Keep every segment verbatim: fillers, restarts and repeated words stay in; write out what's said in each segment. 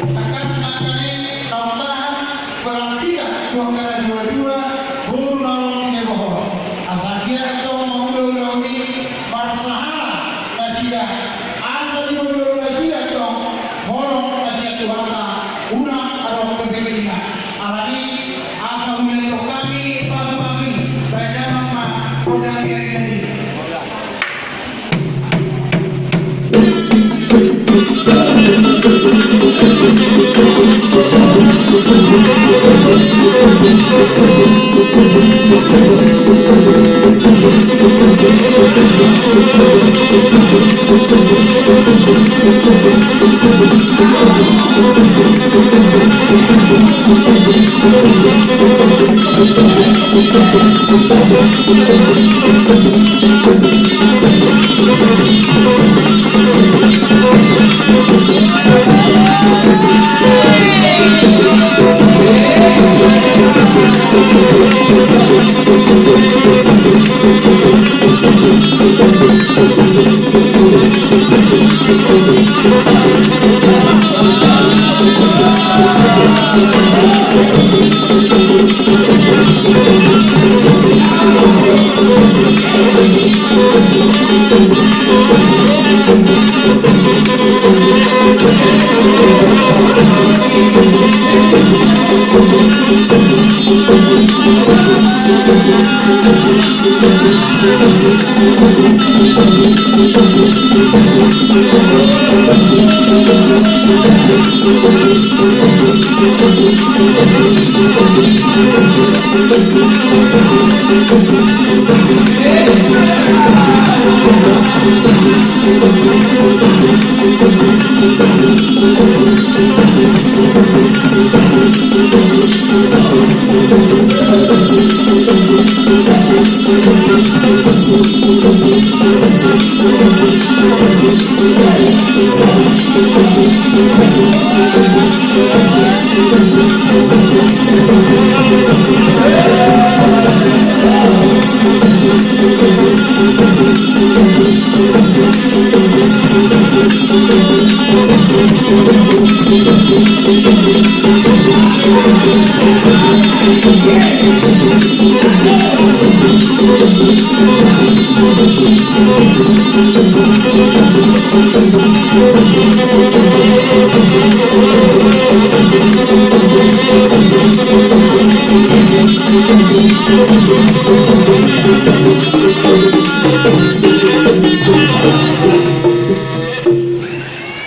Tangkas ma angka na pasahat, pelantikan tu angka na dua-dua boru na ro di Naiboho. Asa anggiat antong mangula ulaon i marsahala nasida, asa diboto nasida antong holong na sian Tuhanta, unang adong dope pepingan. Alani asa huliat hami pasu-pasu i, baen damang ma gondang ni ari-ari i.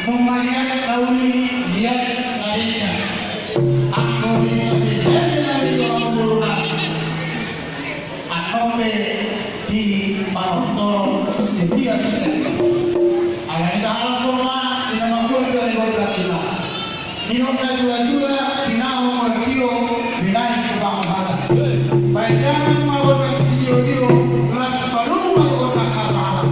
Mangaliat na uli, liat na denggan. Anggo di na pesende na di orang boru nami. Antong pe di panortor setia tu sende. Alani tahalas ma di na manggual dari gondang ina. Nidok na dua-dua, tinahu martio, binahen tu pangohatan. Baen damang ma gondang sitio-tio, las palumu ma gondang hasahaton.